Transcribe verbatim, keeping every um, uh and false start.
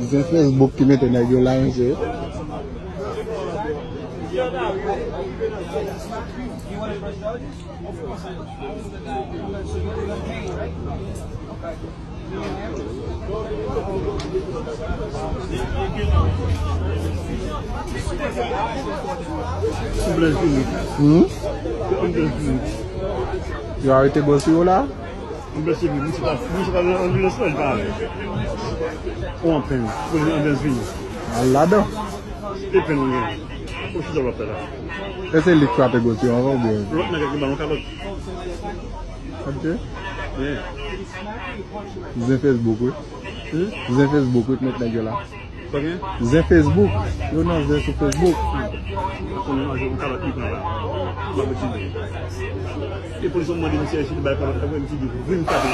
Zen Facebook ki mete nèg yo la, mesye. Hmm? Yo arete gwo sou yo la? Anbyans vini, misye pa, misye pa nan anbyans lan, li pa avè. Ou an penn, pou li anbyans vini. Al ladan. E penn ou gen. Ou chita w ap fè la. Èske li k frape gòs yo anvan oubyen? Lòt nèg la ki ba l yon kalòt. Ok. Yeah. Zen Facebook, wi. Hmm? Zen Facebook, wi, k met nèg yo la. Konnen? Zen Facebook. Yo nan zen sou Facebook. Konnen manje yon kalòt li pran la. Mwen mwen ti di. E polis mwen mande misye si li bay kalòt la, mwen ti di vin frape.